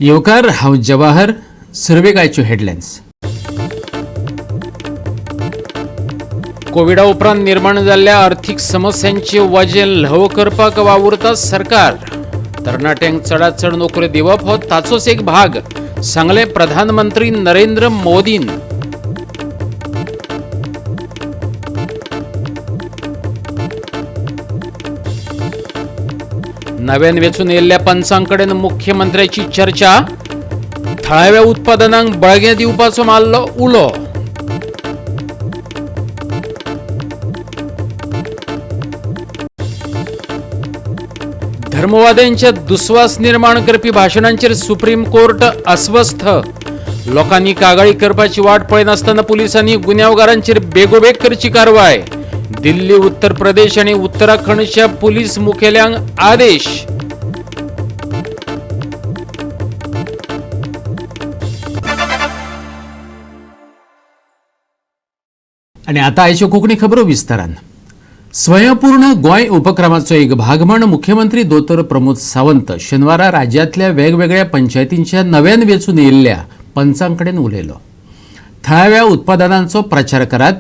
येवकार, हांव जवाहर. सुरवेक आयच्यो हेडलायन्स. कोविडा उपरांत निर्माण जाल्ल्या अर्थीक समस्यांचे वजें ल्हव करपाक वावुरता सरकार. तरणाट्यांक चडात चड नोकऱ्यो दिवप हो ताचोच एक भाग, सांगलें प्रधानमंत्री नरेंद्र मोदीन. नव्यान वेंचून येयल्ल्या पंचांकडेन मुख्यमंत्र्याची चर्चा. थळाव्या उत्पादनांक बळगें दिवपाचो मारलो उलो. धर्मवाद्यांच्या दुस्वास निर्माण करपी भाशणांचेर सुप्रीम कोर्ट अस्वस्थ. लोकांनी कागाळी करपाची वाट पळयनासतना पुलिसांनी गुन्यांवगारांचेर बेगोबेग करची कारवाय. दिल्ली, उत्तर प्रदेश आनी उत्तराखंडच्या पुलीस मुखेल्यांक आदेश. आणि आता आयच्यो कोंकणी खबरो विस्तारान. स्वयंपूर्ण गोंय उपक्रमाचो एक भाग म्हण मुख्यमंत्री दोतोर प्रमोद सावंत शेनवारा राज्यांतल्या वेगवेगळ्या पंचायतींच्या नव्यान वेंचून येयल्ल्या पंचांकडेन उलयलो. थळाव्या उत्पादनांचो प्रचार करात,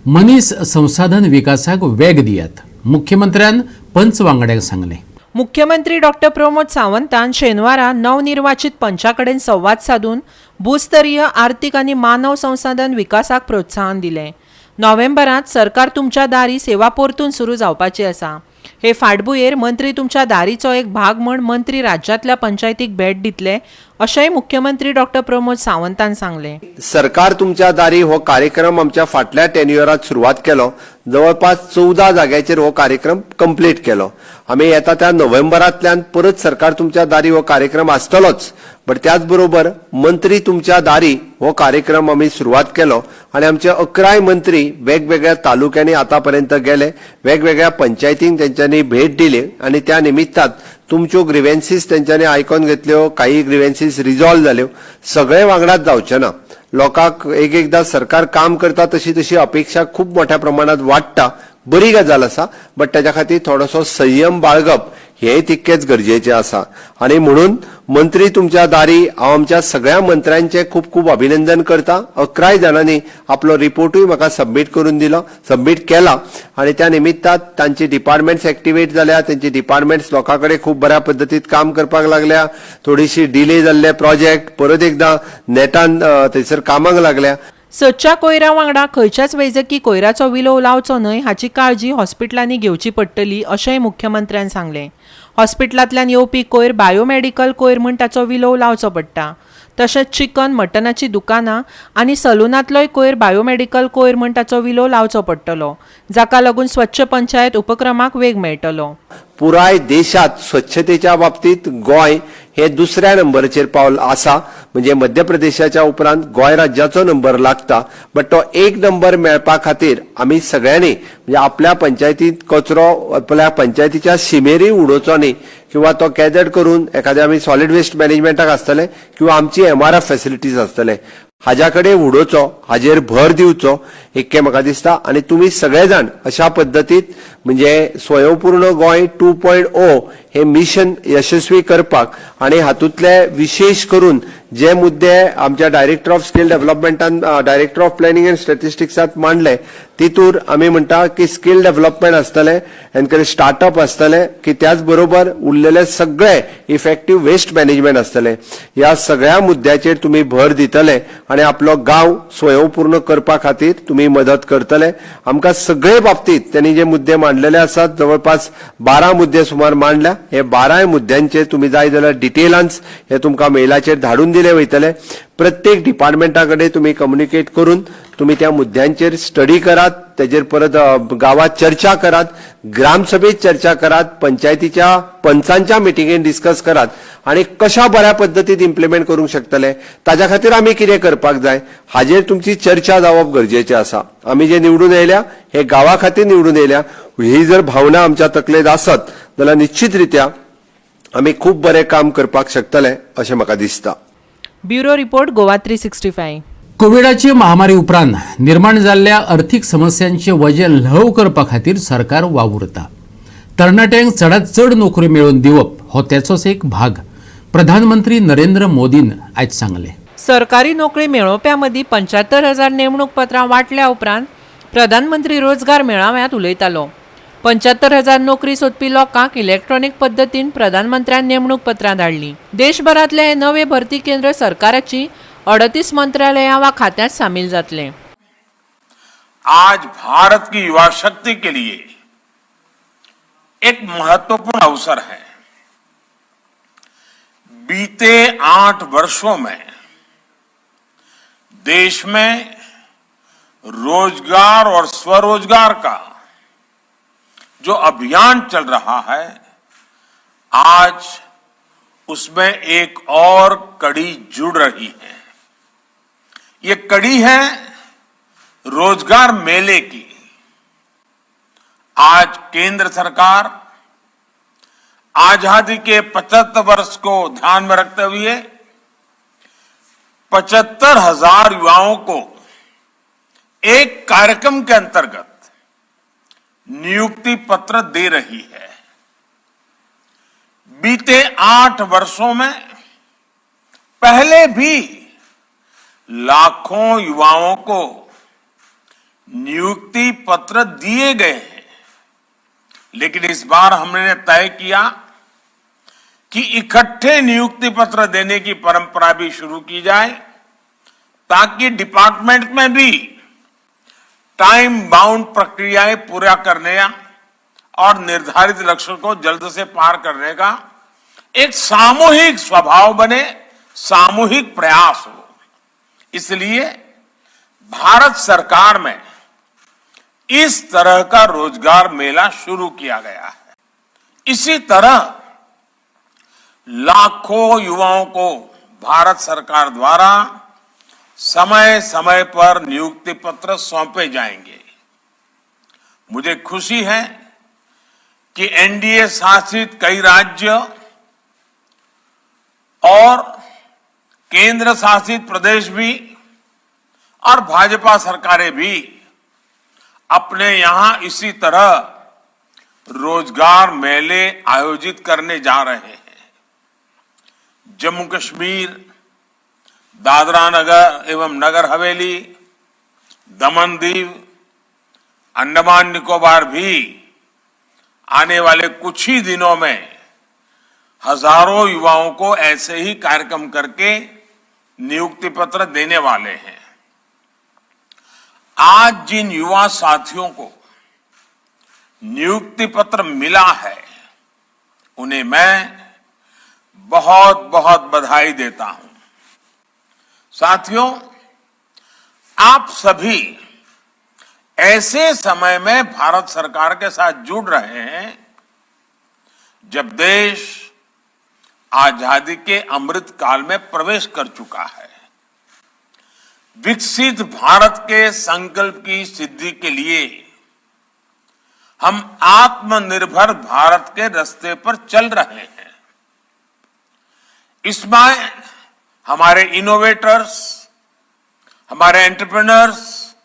मनीस संसाधन विकासाक वेग दियात, मुख्यमंत्र्यान पंच वांगड्यांक सांगलें. मुख्यमंत्री डॉक्टर प्रमोद सावंतान शेनवारा नवनिर्वाचित पंचा कडेन संवाद सादून भूस्तरीय आर्थिक आनी मानव संसाधन विकासाक प्रोत्साहन दिलें. नोव्हेंबरांत सरकार तुमच्या दारी सेवा परतून सुरू जावपाची आसा. हे फाटभुंयेर मंत्री तुमच्या दारीचो एक भाग म्हूण मंत्री राज्यांतल्या पंचायतीक भेट दितले, अशेंय मुख्यमंत्री डॉक्टर प्रमोद सावंतान सांगलें. सरकार तुमच्या दारी हो कार्यक्रम आमच्या फाटल्या टेन्युअरात सुरवात केलो. जवळपास 14 जाग्याचेर हो कार्यक्रम कंप्लीट केलो आमी. येता त्या नोव्हेंबरांतल्यान परत सरकार तुमच्या दारी हो कार्यक्रम आसतलोच, बट त्याच बरोबर मंत्री तुमच्या दारी हो कार्यक्रम आमी सुरवात केलो आनी आमचे 11 मंत्री वेगवेगळ्या तालुक्यांनी आतापर्यंत गेले, वेगवेगळ्या पंचायतींक तेंच्यांनी भेट दिली आनी त्या निमित्तान तुमच्यो ग्रिव्हन्सीस तेंच्यांनी आयकोन घेतल्यो. काही ग्रिव्हन्सीस रिझॉल्व जाल्यो. सगळे वांगडाच जावचे ना. लोकांक एक एकदां सरकार काम करता तशी तशी अपेक्षा खूब मोठ्या प्रमाणात वाडटा. बरी गजाल आसा, बट तेच्या खातीर थोडोसो संयम बाळगप हेंय तितकेंच गरजेचें आसा. आनी म्हणून मंत्री तुमच्या दारी, हांव आमच्या सगळ्या मंत्र्यांचें खूब खूब अभिनंदन करता. 11 जाणांनी आपलो रिपोर्टूय म्हाका सबमीट करून दिलो, सबमीट केला आनी त्या निमित्तान तांची डिपार्टमेंट्स एक्टिवेट जाल्या. तेंची डिपार्टमेंट्स लोकां कडेन खूब बऱ्या पद्दतीन काम करपाक लागल्या. थोडीशी डिले जाल्ले प्रोजेक्ट परत एकदां नेटान थंयसर कामाक लागल्या. सदच्या कोयरा वांगडा खंयच्याच वैजकी कोयराचो विलोव लावचो न्हय हाची काळजी हॉस्पिटलांनी घेवची पडटली, अशेंय मुख्यमंत्र्यान सांगलें. हॉस्पिटलांतल्यान येवपी कोयर बायोमॅडिकल कोयर म्हूण ताचो विलोव लावचो पडटा. तशेंच चिकन मटनाची दुकानां आनी सलूनांतलोय कोयर बायोमॅडिकल कोयर म्हूण ताचो विलोव लावचो पडटलो, जाका लागून स्वच्छ पंचायत उपक्रमाक वेग मेळटलो. पुराय देशात स्वच्छतेच्या बाबतीत गोंय हे दुसऱ्या नंबराचेर पावल आसा. म्हणजे मध्य प्रदेशाच्या उपरांत गोंय राज्याचो नंबर लागता. बट तो एक नंबर मेळपा खातीर आमी सगळ्यांनी, म्हणजे आपल्या पंचायतीत कचरो आपल्या पंचायतीच्या शिमेरूय उडोवचो न्ही किंवा तो गॅदर करून एखाद्या आमी सॉलिड वेस्ट मॅनेजमेंटाक आसतले किंवा आमची एमआरएफ फॅसिलिटीज आसतले, हाज्या कडेन उडोवचो, हाजेर भर दिवचो इतकें म्हाका दिसता. आनी तुमी सगळे जाण अशा पद्दतीत, म्हणजे स्वयंपूर्ण गोंय 2.0 हे मिशन यशस्वी करपाक आनी हातूंतले विशेश करून जे मुद्दे आमच्या डायरेक्टर ऑफ स्कील डेव्हलपमेंटान, डायरेक्टर ऑफ प्लॅनिंग अँड स्टॅटिस्टिक्सात मांडले, तितूर आमी म्हणटा की स्कील डेव्हलपमेंट आसतलें, एनकरेज स्टार्टअप आसतलें, की त्याच बरोबर उरलेले सगळे इफेक्टीव वेस्ट मॅनेजमेंट आसतलें. ह्या सगळ्या मुद्द्याचेर तुमी भर दितले आनी आपलो गांव स्वयंपूर्ण करपा खातीर तुमी मदत करतले आमकां. सगळे बाबतीत त्यांनी जे मुद्दे मांडलेले आसात, जवळपास 12 मुद्दे सुमार मांडल्या. हे 12 मुद्द्यांचेर तुमी जाय जाल्यार डिटेलांस हे तुमकां मेलाचेर धाडून दिले वयतले. प्रत्येक डिपार्टमेंटा कडेन तुमी कम्युनिकेट करून तुमी त्या मुद्द्यांचेर स्टडी करात, तेजेर परत गावात चर्चा करात, ग्रामसभेत चर्चा करात, पंचायतीच्या पंचांच्या मिटिंगेन डिस्कस करात आनी कशा बऱ्या पद्दतीन इम्प्लिमेंट करूंक शकतले, ताज्या खातीर आमी कितें करपाक जाय, हाजेर तुमची चर्चा जावप गरजेचें आसा. आमी जे निवडून येयल्या, हे गांवा खातीर निवडून येयल्या, ही जर भावना आमच्या तकलेंत आसत जाल्यार निश्चित रित्या आमी खूब बरें काम करपाक शकतले अशें म्हाका दिसता. Bureau report, Goa 365. कोविडाचे महामारी उपरांत निर्माण जाल्ल्या अर्थीक समस्यांचे वजें ल्हव करपा खातीर सरकार वावुरता. तरणाट्यांक चडात चड नोकऱ्यो मेळोवन दिवप हो त्याचोच एक भाग. प्रधानमंत्री नरेंद्र मोदीन आयज सांगलें. सरकारी नोकरी मेळोवप्यां मदीं 75,000 नेमणूक पत्रां वांटल्या उपरांत प्रधानमंत्री रोजगार मेळाव्यांत उलयतालो. 75,000 नोकरी सोदपी लोकांक इलेक्ट्रॉनिक पद्दतीन प्रधानमंत्र्यान नेमणूक पत्रां धाडलीं. देशभरांतले हे नवे भरती केंद्र सरकाराची 38 मंत्रालयां वा खात्यांत सामील जातले. आज भारत की युवा शक्ति के लिए एक महत्वपूर्ण अवसर है. बीते 8 वर्षों में देश में रोजगार और स्वरोजगार का जो अभियान चल रहा है, आज उसमें एक और कड़ी जुड़ रही है. ये कड़ी है रोजगार मेले की. आज केंद्र सरकार आजादी के 75 वर्ष को ध्यान में रखते हुए 75,000 युवाओं को एक कार्यक्रम के अंतर्गत नियुक्ति पत्र दे रही है. बीते 8 वर्षों में पहले भी लाखों युवाओं को नियुक्ति पत्र दिए गए हैं, लेकिन इस बार हमने तय किया कि इकट्ठे नियुक्ति पत्र देने की परंपरा भी शुरू की जाए, ताकि डिपार्टमेंट में भी टाइम बाउंड प्रक्रियाएं पूरा करने और निर्धारित लक्ष्य को जल्द से पार करने का एक सामूहिक स्वभाव बने, सामूहिक प्रयास हो. इसलिए भारत सरकार में इस तरह का रोजगार मेला शुरू किया गया है. इसी तरह लाखों युवाओं को भारत सरकार द्वारा समय समय पर नियुक्ति पत्र सौंपे जाएंगे. मुझे खुशी है कि एनडीए शासित कई राज्य और केंद्र शासित प्रदेश भी और भाजपा सरकारें भी अपने यहां इसी तरह रोजगार मेले आयोजित करने जा रहे हैं. जम्मू कश्मीर, दादरा नगर एवं नगर हवेली, दमन दीव, अंडमान निकोबार भी आने वाले कुछ ही दिनों में हजारों युवाओं को ऐसे ही कार्यक्रम करके नियुक्ति पत्र देने वाले हैं. आज जिन युवा साथियों को नियुक्ति पत्र मिला है, उन्हें मैं बहुत बहुत बधाई देता हूं. साथियों, आप सभी ऐसे समय में भारत सरकार के साथ जुड़ रहे हैं जब देश आजादी के अमृत काल में प्रवेश कर चुका है. विकसित भारत के संकल्प की सिद्धि के लिए हम आत्मनिर्भर भारत के रास्ते पर चल रहे हैं. इसमें हमारे इनोवेटर्स, हमारे एंटरप्रेन्योर्स,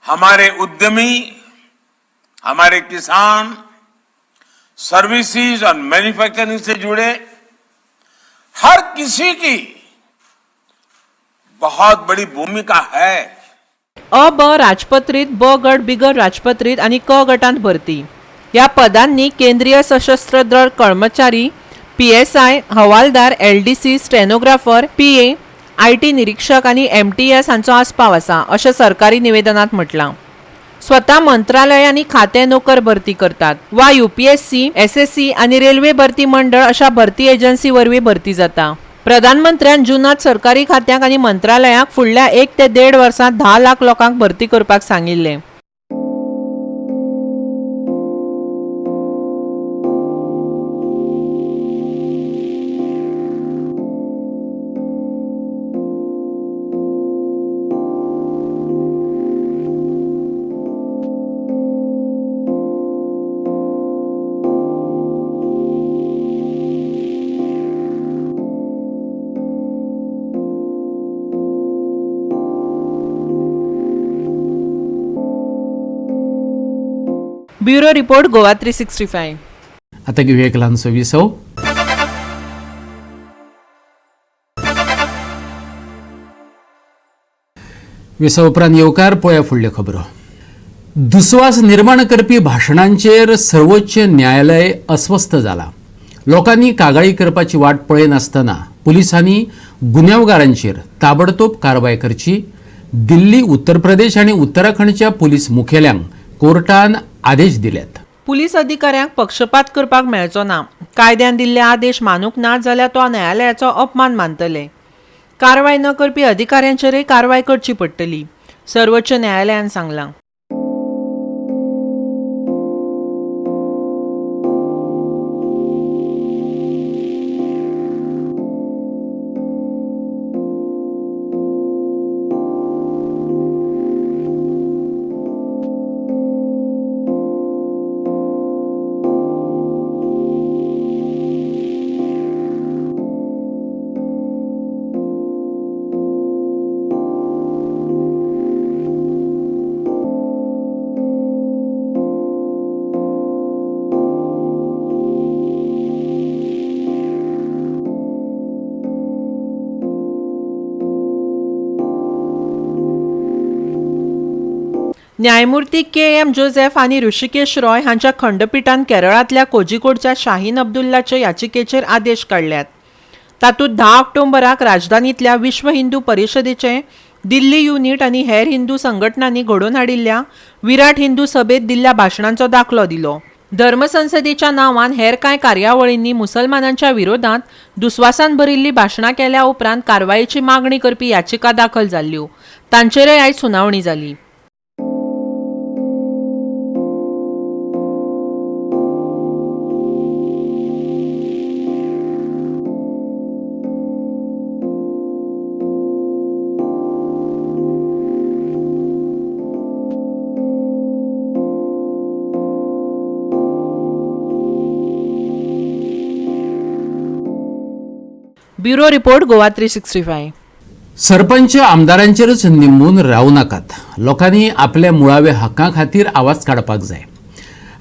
हमारे उद्यमी, हमारे किसान, सर्विसेज और मैन्युफैक्चरिंग से जुड़े हर किसी की बहुत बड़ी भूमिका है. अ, ब राजपत्रीत, ब गट बिगर राजपत्रीत आनी क गटांत भरती. ह्या पदांनी केंद्रीय सशस्त्र दळ कर्मचारी, पीएसआय, हवालदार, एलडीसी, स्टेनोग्राफर, पीए, IT निरीक्षक आनी एमटीएस हांचो आस्पाव आसा, अशें सरकारी निवेदनांत म्हटलां. स्वता मंत्रालय आनी खातें नोकर भरती करतात वा यूपीएससी, एसएससी आनी रेल्वे भरती मंडळ अशा भरती एजन्सी वरवीं भरती जाता. प्रधानमंत्र्यान जुनांत सरकारी खात्यांक आनी मंत्रालयांक फुडल्या 1 ते 1.5 वर्सांत 10 लाख लोकांक भरती करपाक सांगिल्लें. Bureau report, Goa 365. आता घेऊया एक लहानसो विसव. विसा उपरांत येवकार. पळया फुडल्यो खबरो. दुस्वास निर्माण करपी भाशणांचेर सर्वोच्च न्यायालय अस्वस्थ जाला. लोकांनी कागाळी करपाची वाट पळयनासतना पुलिसांनी गुन्यांवगारांचेर ताबडतोब कारवाय करची. दिल्ली, उत्तर प्रदेश आनी उत्तराखंडच्या पुलीस मुखेल्यांक कोर्टान आदेश दिल्यात. पुलीस अधिकाऱ्यांक पक्षपात करपाक मेळचो ना. कायद्यान दिल्ले आदेश मानूंक ना जाल्यार तो न्यायालयाचो अपमान मानतले. कारवाय न करपी अधिकाऱ्यांचेरय कारवाय करची पडटली, सर्वोच्च न्यायालयान सांगलां. न्यायमूर्ती के एम जोसेफ आनी ऋषिकेश रॉय हांच्या खंडपीठान केरळांतल्या कोझिकोडच्या शाहीन अब्दुल्लाचे याचिकेचेर आदेश काडल्यात. तातूंत 10 ऑक्टोबराक राजधानींतल्या विश्व हिंदू परिशदेचे दिल्ली युनिट आनी हेर हिंदू संघटनांनी घडोवन हाडिल्ल्या विराट हिंदू सभेत दिल्ल्या भाशणांचो दाखलो दिलो. धर्मसंसदेच्या नांवान हेर कांय कार्यावळींनी मुसलमानांच्या विरोधांत दुस्वासान भरिल्ली भाशणां केल्या उपरांत कारवायेची मागणी करपी याचिका दाखल जाल्ल्यो. तांचेरय आयज सुनावणी जाली. Bureau report, Goa 365. Sarpanch आमदारांचेरच निंबून रावू नाकात. लोकांनी आपल्या मुळाव्या हक्कां खातीर आवाज काडपाक जाय.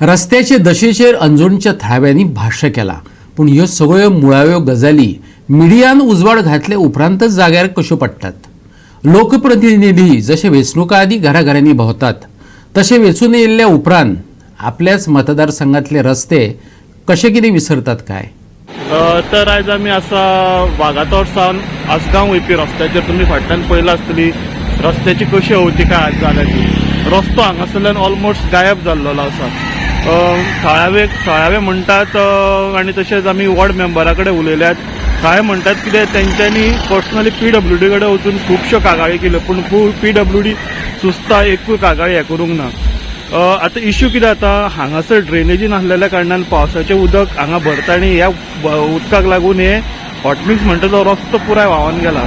रस्त्याचे दशेचेर अंजूणच्या थळाव्यांनी भाश्य केलां, पूण ह्यो सगळ्यो मुळाव्यो गजाली मिडियान उजवाड घातले उपरांतच जाग्यार कश्यो पडटात. लोकप्रतिनिधी जशे वेंचणुका आदीं घराघरांनी भोंवतात तशे वेंचून येयल्ल्या उपरांत आपल्याच मतदारसंघातले रस्ते कशे कितें विसरतात काय? तर आयज आमी आसा वागातोर सावन आसगांव वयपी रस्त्याचेर. तुमी फाटल्यान पळयला आसतली रस्त्याची कशी अवतिकाय आज जाल्या ती. रस्तो हांगासरल्यान ऑलमोस्ट गायब जाल्लो आसा. थळावे म्हणटात आनी तशेंच आमी वॉर्ड मेंबरा कडेन उलयल्यात. थळावे म्हणटात कितें तेंच्यांनी पर्सनली पीडब्ल्यूडी कडेन वचून खुबश्यो कागाळी केल्यो, पूण पीडब्ल्यूडी सुस्ता एकूय कागाळी हें करूंक ना. आतां इश्यू कितें जाता, हांगासर ड्रेनेजी नासलेल्या कारणान पावसाचें उदक हांगा भरता आनी ह्या उदकाक लागून हे हॉटमिक्स म्हणटा तो रस्तो पुराय व्हांवन गेला.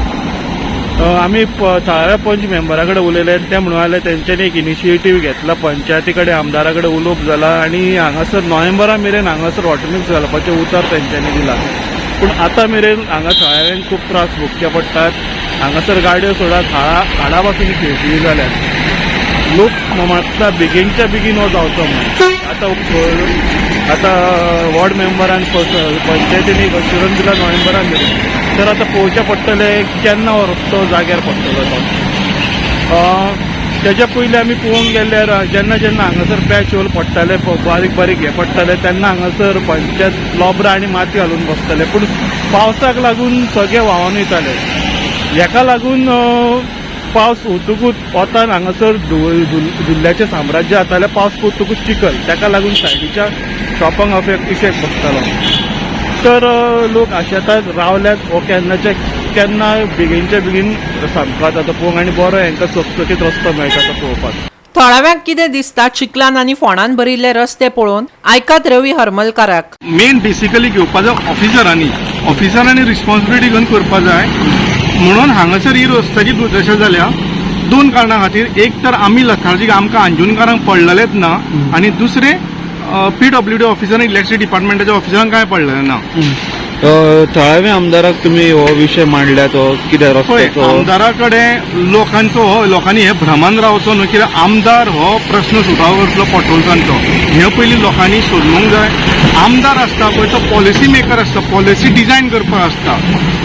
आमी थळाव्या पंच मेंबरा कडेन उलयले, ते म्हणून आले तेंच्यांनी एक इनिशिएटीव घेतला, पंचायती कडेन आमदारा कडेन उलोवप जाला आनी हांगासर नोव्हेंबरा मेरेन हांगासर हॉटमिक्स घालपाचें उतर तेंच्यांनी दिलां. पूण आतां मेरेन हांगा थळाव्यांक खूब त्रास भोगचे पडटात. हांगासर गाडयो सोडा झाडां पासून खिळखिळी जाल्यात. लोक मातसा बेगीनच्या बेगीन हो जावचो म्हूण आतां आतां वॉर्ड मेंबरान पंचायतीन एक अश्युरन्स दिला नोव्हेंबरा मेरेन, तर आतां पळोवचें पडटलें केन्ना हो रस्तो जाग्यार पडटलो तो. तेज्या पयलीं आमी पळोवंक गेल्यार जेन्ना जेन्ना हांगासर पॅच होल पडटाले, बारीक बारीक हे पडटाले, तेन्ना हांगासर पंचायत लोबरां आनी माती घालून बसताले, पूण पावसाक लागून सगळे व्हांवन वयताले. हेका लागून पावस वतकूच वतान हांगासर धुल्ल्याचें साम्राज्य जातालें. पावस पडटकूच चिखल, ताका लागून सायडीच्या शॉपांक इफेक्ट बसतालो. तर लोक आशेतात रावल्यात हो केन्नाच्या केन्ना बेगीनच्या बेगीन सामको जाता पळोवंक आनी बरो हांकां चकचकीत रस्तो मेळटा तो पळोवपाक. थळाव्यांक कितें दिसता चिखलान आनी फोंडान भरिल्ले रस्ते पळोवन आयकात रवी हरमलकाराक. मेन बेसिकली घेवपा जाय ऑफिसरांनी रिस्पॉन्सिबिलिटी घेवन करपा जाय. म्हणून हांगासर ही रस्त्याची दुर्दशा जाल्या दोन कारणां खातीर. एक तर आमी लथार्जीक आमकां अंजुणकारांक पडलेलेच ना, आनी दुसरें पीडब्ल्यूडी ऑफिसर इलेक्ट्रिसिटी डिपार्टमेंटाच्या ऑफिसरांक कांय पडलेलें ना. थळाव्या आमदाराक तुमी हो विशय मांडल्या तो कितें पळय, रस्त्याचो? आमदारा कडेन लोकांचो हो लोकांनी हे भ्रमान रावचो न्हू कित्याक आमदार हो प्रश्न सुटावो करतलो पोटहोल्सांचो, हें पयलीं लोकांनी सोदूंक जाय. आमदार आसता पळय तो पॉलिसी मेकर आसता, पॉलिसी डिजायन करपाक आसता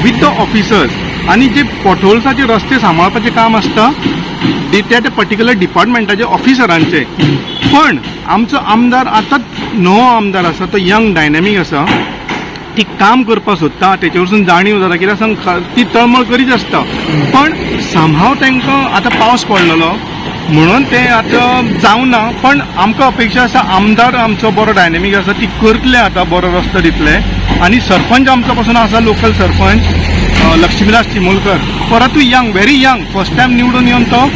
विथ the officers, आनी जे पोटहोल्साचे रस्ते सांबाळपाचें काम आसता त्या त्या पर्टिक्युलर डिपार्टमेंटाचे ऑफिसरांचे. पण आमचो आमदार आतांच नवो आमदार आसा, तो यंग डायनॅमीक आसा, ती काम करपाक सोदता, तेचे वरसून जाणीव जाता. कित्याक सांग, ती तळमळ करीत आसता, पण समहाव तांकां आतां पावस पडलेलो म्हणून ते आतां जावना. पण आमकां अपेक्षा आसा, आमदार आमचो बरो डायनॅमीक आसा, ती करतले आतां, बरो रस्तो दितले. आनी सरपंच आमचो पासून आसा, लोकल सरपंच लक्ष्मीदास चिमुलकर, परतूय young, very young, first time निवडून येवन तो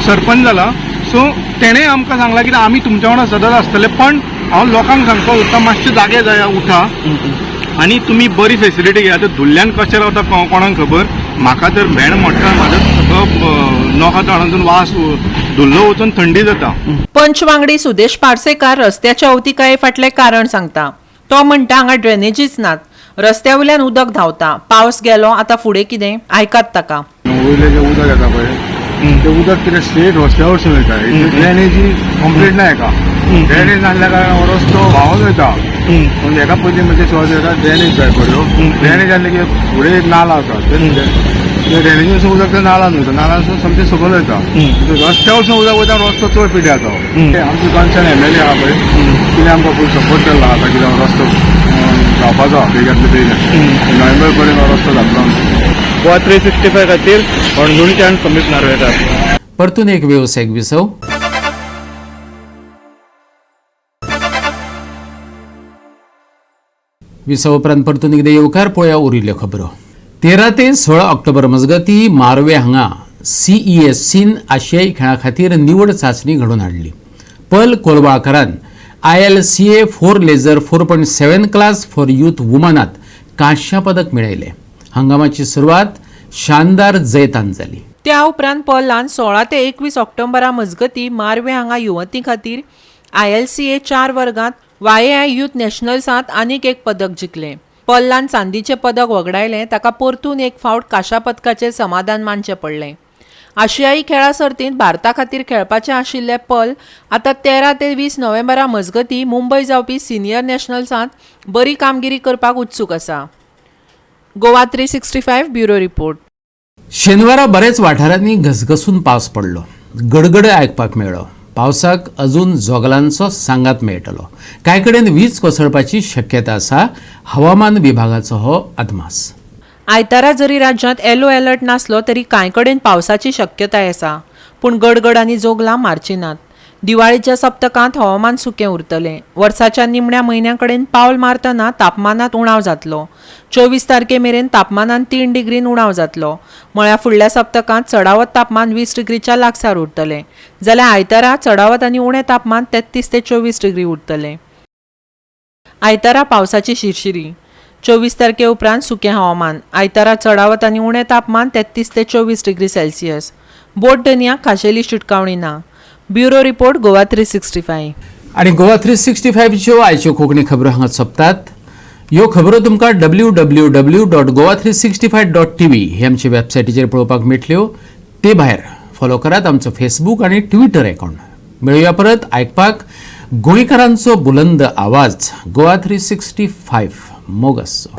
सरपंच जाला. सो तेणें आमकां सांगलां की आमी तुमच्या वांगडा सदांच आसतले. पण हांव लोकांक सांगपाक सोदता, मातशें जागे जाया, उठा आनी तुमी बरी फेसिलिटी घेया. आतां धुल्ल्यान कशें रावता कोणाक खबर. म्हाका तर भेंड मोडटा, म्हाजो सगळो नोखा तोंडांतून वास धुल्लो वचून थंडी जाता. पंच वांगडी सुदेश पार्सेकार रस्त्याच्या अवतिकाये फाटलें कारण सांगता. तो म्हणटा, हांगा ड्रेनेजीच नात, रस्त्या वयल्यान उदक धांवता. पावस गेलो, आतां फुडें कितें? आयकात ताका. वयलें जें उदक येता पळय, तें उदक कितें स्ट्रेट रस्त्या वरसून वयता. ड्रेनेजी कंप्लीट ना हेका. ड्रेनेज नासल्या कारणान हो रस्तो व्हांवत वयता. पूण हेका पयलीं म्हणजे सहज येता ड्रेनेज जाय बऱ्यो. ड्रेनेज जाली की फुडें एक नाला आसा, ते ड्रेनेजीसून उदक ते नालान वयता, नालांसून सामकें सकयल वयता. रस्त्या वरसून उदक वयता, रस्तो चड पिड्यार जाता. आमची कन्सर्न एमएलए आहा पळय, तिणें आमकां फूल सपोर्ट केल्लो आहा कित्याक रस्तो जावपाचो आहा बेगीनातले बेगीन, नोव्हेंबर पर्यंत हो रस्तो जातलो आमचो. गोवा 365 खातीर हणजूणच्यान समीप नार्वेकार. परतून एक वेवसायीक विसव. विसव उपरांत परतून एकदां येवकार. पळोवया उरिल्ल्यो खबरो. 13 ते 16 ऑक्टोबर मजगती मारवे हांगा सीईएससीन आशियाई खेळां खातीर निवड चांचणी घडोवन हाडली. पल कोलवाळकरान ILCA 4 laser 4.7 class for youth वुमनात कांश्या पदक मेळयलें. हंगामाची सुरवात शानदार जैतान जाली. त्या उपरांत पलान 16 ते 21 ऑक्टोबरा मजगती मारवे हांगा युवती खातीर आयएलसीए 4 वर्गात वायएआय युथ नॅशनल्सांत आनीक एक पदक जिखलें. पल्लान चांदीचें पदक वगडायलें. ताका परतून एक फावट कांश्या पदकाचेर समाधान मानचें पडलें. आशियाई खेळां सर्तींत भारता खातीर खेळपाचें आशिल्ले पल आतां 13 ते 20 नोव्हेंबरा मजगती मुंबय जावपी सिनियर नॅशनल्सांत बरी कामगिरी करपाक उत्सूक आसा. Goa 365 bureau report. शेनवारा बऱ्याच वाठारांनी घसघसून पावस पडलो. गडगड आयकपाक मेळ्ळो. पावसाक अजून जोगलांचो सांगात मेळटलो. कांय कडेन वीज कोसळपाची शक्यता आसा. हवामान विभागाचो हो अदमास. आयतारा जरी राज्यांत येलो अलर्ट नासलो तरी कांय कडेन पावसाची शक्यताय आसा, पूण गडगड आनी जोगलां मारची नात. दिवाळीच्या सप्तकांत हवामान सुकें उरतलें. वर्साच्या निमण्या म्हयन्या कडेन पावल मारतना तापमानांत उणाव जातलो. 24 तारखे मेरेन तापमानांत 3 डिग्रीन उणाव जातलो. म्हळ्यार फुडल्या सप्तकांत चडावत तापमान 20 डिग्रीच्या लागसार उरतलें, जाल्यार आयतारा चडावत आनी उणें तापमान 33 ते 24 डिग्री उरतलें. आयतारा पावसाची शिरशिरी. 24 तारखे उपरांत सुकें हवामान. आयतारा चडावत आनी उणें तापमान 33 ते 24 डिग्री सेल्सियस. बोट धनयाक खाशेली शिटकावणी ना. Bureau report, Goa 365. आनी गोवा 365च्यो आयच्यो कोंकणी खबरो हांगा सोंपतात. ह्यो खबरो तुमकां www.goa365.tv हे आमचे वेबसायटीचेर पळोवपाक मेळटल्यो. ते भायर फॉलो करात आमचो फेसबूक आनी ट्विटर अकावंट. मेळुया परत आयकपाक गोंयकारांचो बुलंद आवाज गोवा 365. मोग आसचो.